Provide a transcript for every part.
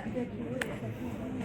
ပဖျိးစီထံကီၢ်ဃံလၤ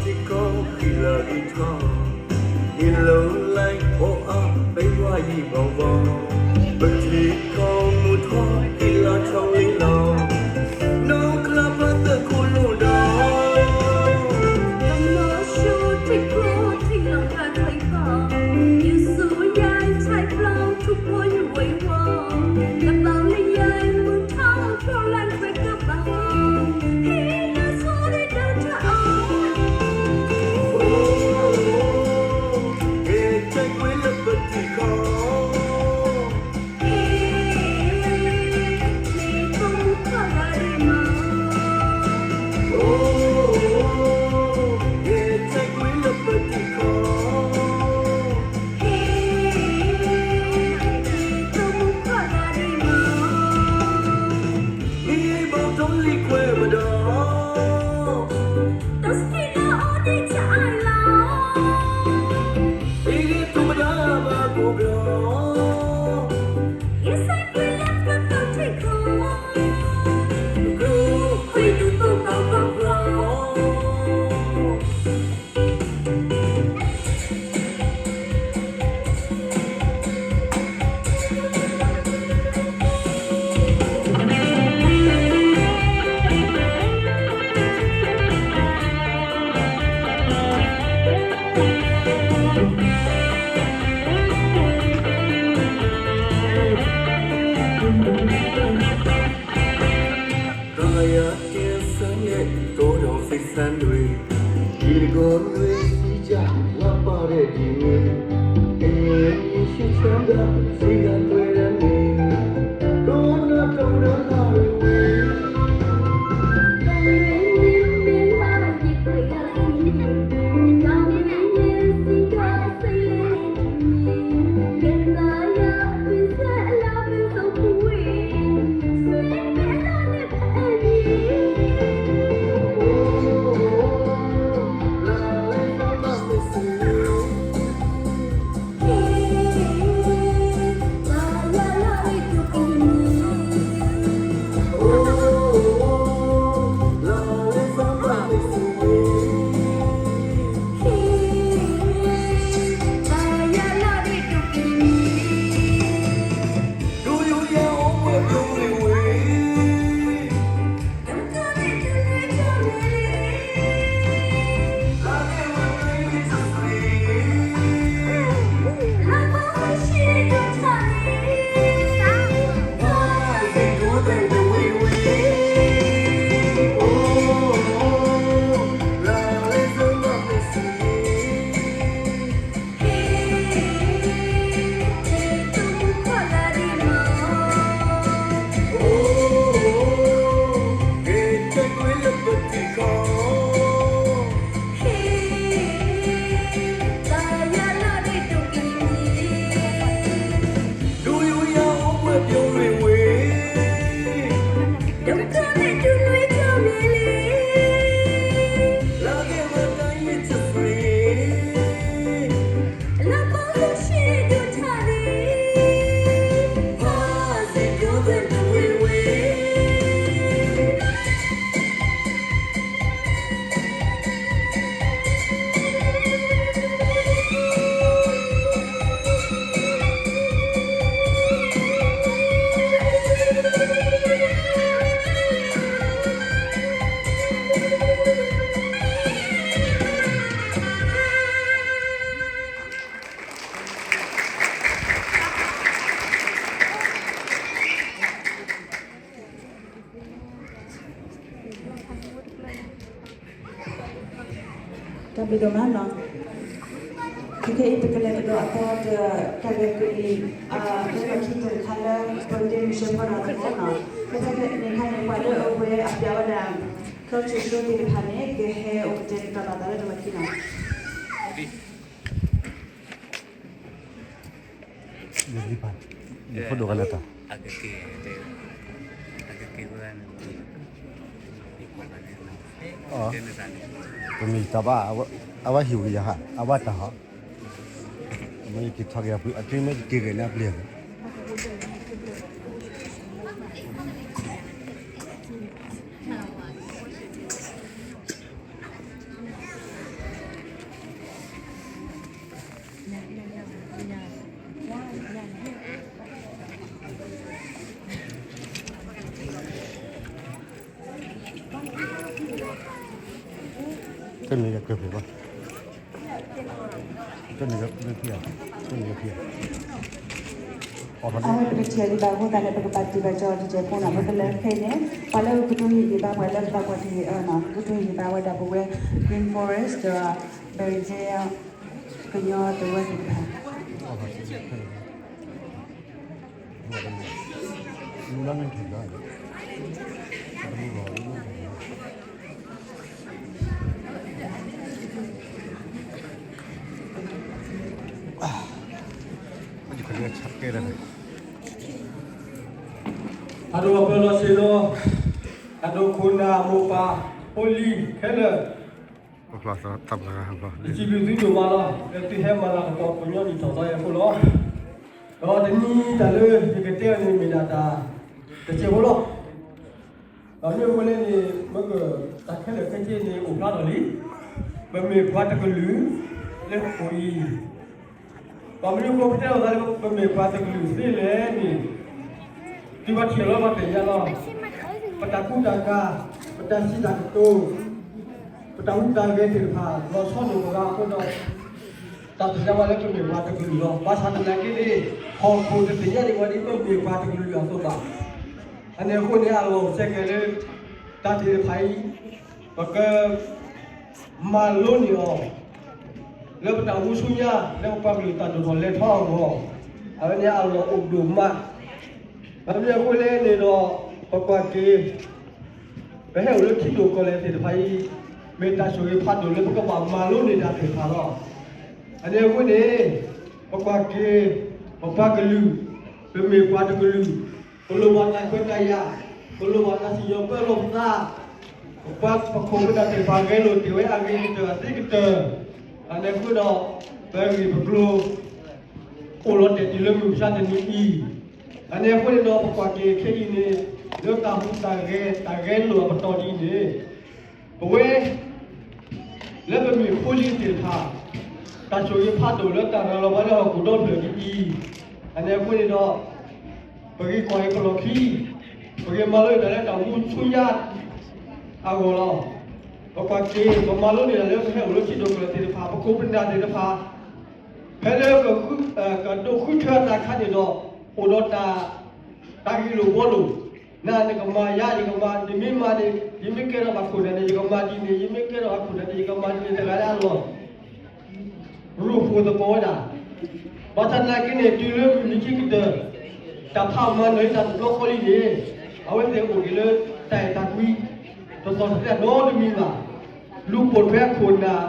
ဂံၢ်ထီၣ်, ယံာ်လီၤလၢ်အိၣ်အါ ပယွၤယံာ်ဘီဘီ, ပထံကီၢ်မုၢ်ထီၣ်ဃံလၤထီၣ်လံလီၤ, နီၢ်ကျါပှၤသုးခိၣ်လိၣ်ဒီး ကမီၤစိထံကျိထံလီၤဖးချံဖီ, ယူၤဆူယဲၢ်ဆဲးပျီထူဖိယဝဲဝီ, ကပၤလၢယဲၢ်မုၢ်ထီၣ်ဖျိလၢခွဲးကပၤ, ဟ့ၣ်နၤဆိၣ်ဂ့ၤဒီးတၢ်အီၣ် ကဲတၢ်ကွဲးလၢပထံကီၢ်, ဟ့ၣ် ဟ့ၣ်တိၢ်မူခိၣ်ဂၤဒဲးမး, အိ, ကဲတၢ်ကွဲးလၢပထံကီၢ်, ဟ့ၣ် ဟ့ၣ်တိၢ်မူခိၣ်ဂၤဒဲးမး, ဟ့ၣ်ဘီထီၣ်လံခွဲးမဒီး တၢ်စံးလၢအီၤဒ်တၢ်အၢၣ်လီၤ, ဟ့ၣ်ဂ့ၤထူမဒါဘၣ်ကိးဘျီ, ဟ့ၣ်စဲးကွံာ်လၢပပှၤထံကီၢ်, ကျိၤခွဲးဒူၣ်သိၣ်ဘၣ်ဘၣ်ဘျီ. တၢ်ယၤကဲစၢ်န့ၣ် ကိးဒီးသ့ၣ်စၢ်နွံ, ယံာ်တကီၢ်နွံစံယၤ လၢပၢ်ရဲၣ်ဒ်မုၢ်, ကယဲၢ်ယ့ၣ်ၡူးဆၢဒၣ် စံးဂၤကွဲးဒၣ်န့ၣ်, ဒီးနၢ်တၢ်မုၢ်ဒီးလၢ်ဝဲဝဲ တၢ်လၢန့ၣ်မ့ၢ်လၢယကွဲးဂၤစံးန့ၣ်, တၢ်မ့ၢ်ယဲၢ်စံးဒီးစံးလၢန့ၣ်, ကဲသးယၤပ့ၤစဲလၢပ့ၤစိာ်ပူၤဝဲ, စံးမ့ၢ်လၢန့ၣ်ဖဲအံၤ, အိ, လၢလၢသးဘၣ်မ့ၢ်စံး ဒိၣ်မးနီၤ, ခဲခဲအံၤ ပကလဲၤကဒီးအသီတကးဘၣ်ကွံာ်အံၤ, လၢလီၢ်ခံတခါလၢ ပကဒ့မုၢ်ဆှၢဖီလာ်သကိးနီၤ, လၢတၢ်န့ၣ်အခါန့ၣ် ပှၤလၢအဝဲအပျးဝဲဒၣ် ကျိချံကျိသ့ၣ်တဖၣ်န့ၣ် ကဟဲအိၣ်ကတဲာ်ကတီၤလိာ်သးလၢတၢ်လီၢ်ခံနီၤ. ယဖိဒိၣ်ကနၣ်တၢ်, အကက့ၤ, အကက့ၤဝဲန့ၣ်, ပမ့ၢ်တၢ်ဘၣ်, အဝဲဟံၣ်ဝဲယဟး, အဝဲတၢ်ဟီ, မ့ၢ်ယက့ၤထီၣ်က့ၤအပှ့ၤ, အက့ၤမ့ၢ်ယက့ၤဂဲၤန့ၣ်အပျ့ၤ တနံၤယကဖံးဘၣ်, တနံၤယကဖံး, တနံၤယကဖံး, အဝဲပကထံၣ်ဒံးဘၣ်အဃိသတးန့ၣ် ပကဘၣ်တုၤဘၣ်ကီးတစဲးဖိနီၤ, ပကလဲၤခဲအံၤန့ၣ် ပှၤလၢကကတိၤဟ့ၣ်ဂံၢ်ဘါပှၤလၢပသးပှၢ်တဂ့ၤအၢနီၤ, ကကတိၤဟ့ၣ်ဂံၢ်ဘါဝဲဒၣ်ပဝဲ Green Forest ဒီး Berejayar ကညီတဝၢသ့ၣ်တဖၣ် ဖးဒိၣ်ပၢၤလီၤဆ့ဒီး, ဖးဒိၣ်ခိၣ်နၢ်မိၢ်ပၢ်ဖိလံၤခဲလၢာ်, ယစံးဘျုးသုဒိၣ်မးလီၤ, လၢသုဟဲမၤလၤကပီၤပှၤကညီနံၣ်ထီၣ်သီအံၤအဃိလီၤ. ဒီးတနံၤတၢ်လၢယကတဲအီၤန့ၣ်မ့ၢ်ဒၣ်တၢ်တစဲးဖိလီၤ. ဒီးမ့ၢ်အဃိလဲၣ်န့ၣ် မ့ၢ်ကတၢ်ခဲလၢာ်ခဲဆ့န့ၣ်အိၣ်ဖျါထီၣ်လံ, ပမ့ၢ်ပှၤတကလုာ်လၢဟီၣ်ခိၣ်အံၤ, ဘၣ်မနုၤအဃိပတဲလိာ်သးလၢပမ့ၢ်ပှၤတကလုာ်သ့လဲၣ်န့ၣ်, တုၤပထံၣ်လီၤပသ့ၣ်ညါလီၤ, ပတၢ်ကူတၢ်ကၤ, ပတၢ်စံးတၢ်ကတိၤ, ပတၢ်ဟူးတၢ်ဂဲၤသ့ၣ်တဖၣ် လီၤဆီဒၣ်ပဂၤအဃိဒီး တၢ်သ့ၣ်ညါဝဲလၢပမ့ၢ်ပှၤတကလုာ်လီၤ. ဘၣ်ဆၣ်သနာ်က့န့ၣ် ဟီၣ်ခိၣ်တသ့ၣ်ညါန့ၢ်ပှၤဒ်ပမ့ၢ်ပှၤတကလုာ်အသိးဘၣ်. အန့ၣ်အဃိန့ၣ် အလီၢ်အိၣ်စဲကဲၤလၢ တၢ်သ့ၣ်တဖၣ်အံၤ ပက မၤလိန့ၢ်အီၤ လၢပတၢ်မူဆူညါ လၢပပှၤကလုာ်တၢ်ဒိၣ်ထီၣ်လဲၤထီအဂီၢ်, အဝဲန့ၣ်အလီၢ်အိၣ်ဒိၣ်မး. ဘၣ်မနုၤအဃိလဲၣ်န့ၣ်ဒီး ပကွၢ်က့ၤ ပဟဲအိၣ်လၢထံဒိၣ်ကီၢ်လဲၢ်သ့ၣ်တဖၣ်အံၤ မ့ၢ်တၢ်ဆိၣ်ဂ့ၤဖးဒိၣ်လၢပကဘၣ်မၤလိန့ၢ်တၢ်သ့ၣ်တဖၣ်လီၤ. အန့ၣ်အဃိန့ၣ် ပကွၢ်က့ၤ ပပှၤကလုာ် ပမ့ၢ်ပှၤတကလုာ် ပလိၣ်ဘၣ်တၢ်ခွဲးတၢ်ယာ်, ပလိၣ်ဘၣ်တၢ်စံၣ်ညီၣ်ပၢလီၤပသး, ပပှၤပခိၣ်ပနၢ်သ့ၣ်တဖၣ်ဂဲၤလိာ်တ့ၢ်ဝဲအဂ့ၤကတၢၢ် အသ့ကတၢၢ်, အန့ၣ်အဃိဒီး ပဂ့ၢ်ပကျိၤ အိၣ်လီၤတဲာ်တုၤလၢမုၢ်မဆါတနံၤအံၤ, အန့ၣ်အဃိန့ၣ်ဒီး ပကွၢ်က့ၤခဲအံၤန့ၣ် လၢတၢ်ဟူးတၢ်ဂဲၤ တၢ်ဂဲၤလိာ်အပတီၢ်ဒ်အံၤန့ၣ် ပဝဲ လၢပမ့ၢ်ဖိလံၤသ့ၣ်တဖၣ် တၢ်ဆိၣ်ဂ့ၤဖးဒိၣ်လၢတၢ်ရၤလီၤဘၣ်လၢဟီၣ်ခိၣ်ဒီဖျၢၣ်ဒ်အံၤ, အန့ၣ်အဃိန့ၣ်ဒီး ပဂ့ၤကွၢ်က့ၤပလီၢ်ခံ, ပဂ့ၤမၤလိန့ၢ်တၢ်လၢတၢ်မူဆူညါအဂီၢ်လီၤ. ပကွၢ်က့ၤ ပမၤလိန့ၢ်တၢ်လၢပဟဲအိၣ်လၢထံဒိၣ်ကီၢ်လဲၢ်သ့ၣ်တဖၣ် ပခိၣ်ပနၢ်သ့ၣ်တဖၣ် ဖဲလၢ ကဒိးဃုထၢတၢ်အခါန့ၣ်ဒီး အိၣ်ဒီးတၢ် တၢ်ဂ့ၢ်လိာ်ဘှီလိာ်, နၤနကမၤယၤ ယကမၤ, နမ့ၢ်မၤန့ၣ် ယမ့ၢ်ကဲထီၣ်ဘၣ်ခိၣ်နၢ်န့ၣ် ယကမၤဒ်န့ၣ်, ယမ့ၢ်ကဲထီၣ်ဘၣ်ခိၣ်နၢ်န့ၣ် ယကမၤဒ်န့ၣ် တဂၤလၢအလီၢ် ရိၣ်ဖှိၣ်သကိးဝဲဒၣ်. ဘၣ်ဆၣ်သနာ်က့န့ၣ် တုၤလၢမုၢ်နံၤခံကတၢၢ် တၢ်ဖးမၤနၢၤတၢ်တဘျီဃီလံန့ၣ် အဝဲသ့ၣ်အိၣ်က့ၤလၢတၢ်အဲၣ်တၢ်ကွံ တသီၣ်တသဲနီတမံၤဘၣ်. လူၤပိာ်ထွဲခိၣ်နၢ်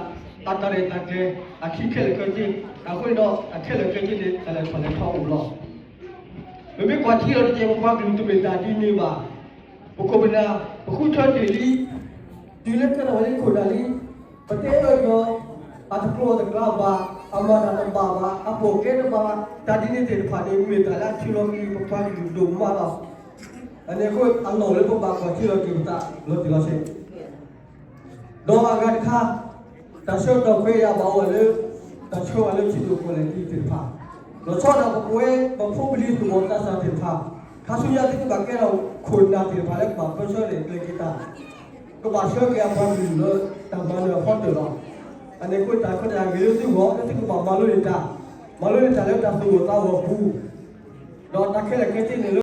အတၢ်ရဲၣ်တၢ်ကျဲၤ အခံခဲလၢာ်ခဲဆ့, အဃိန့ၣ်ဒီး အခဲလၢာ်ခဲဆ့န့ၣ် တၢ်လဲၤထီၣ်လဲၤထီအိၣ်လီၤ. ပမ့ၢ်ကွၢ်ထံလီၤတက့ၢ် ပပှၤကလုာ်တမ့ၢ်တၢ်ဒ်န့ၣ်ဘၣ်. ပခိၣ်ပနၢ် ပဃုထၢတ့ၢ်လံ, တုၤလၢကဲထီၣ်ဝဲလၢခိၣ်နၢ်လံ, ပတဲအၢဒီး အတကျိၤတကျဲဘၣ်, အမၤတၢ်တဘၣ်ဘၣ်, အပိာ်ကဲတဘၣ်ဘၣ်, တၢ်ဒ်န့ၣ်သ့ၣ်တဖၣ်န့ၣ် မ့ၢ်တၢ်လၢအထုးလီၤက့ၤပပှၤကလုာ်ဒိၣ်မးလီၤ. အန့ၣ်အဃိ အလီၢ်အိၣ်လၢပဘၣ်ကွၢ်ထံလီၤက့ၤပသးလီၤတံၢ်လီၤဆဲး ဒီးအဂၤတခါ, တၢ်ဆှၢတီၢ်ခွဲးယာ်ဘၣ်အိၣ်ဝဲလၢ တၢ်ဆှၢဝဲလၢထံဒိၣ်ကီၢ်လဲၢ်ဒ်သ့ၣ်တဖၣ်, လီၤဆီဒၣ်ပဝဲ ပဖိပလံၤသူၣ်ဘီၣ်သးစၢ်သ့ၣ်တဖၣ်, ခါဆူညါသုကဘၣ်ကဲထီၣ်ခိၣ်နၢ်သ့ၣ်တဖၣ်လၢ ကဘၣ်ပၢဆှၢန့ၢ်ကျဲၤက့ၤတၢ်, ကဘၣ်ဆှၢက့ၤအပှၤကလုာ်လၢတၢ်မၤနၢၤအဖီတၢၣ်လီၤ. အန့ၣ်အဃိ တၢ်ခွဲးတၢ်ယာ်ဂ့ၤလၢသုဂီၢ် လၢသုကဘၣ်မၤလိန့ၢ်တၢ်, မၤလိန့ၢ်တၢ်လၢတၢ်သူၣ်အိၣ်သးအိၣ်အပူၤ, ဒီးတၢ်ခဲလၢာ်ခဲဆ့န့ၣ်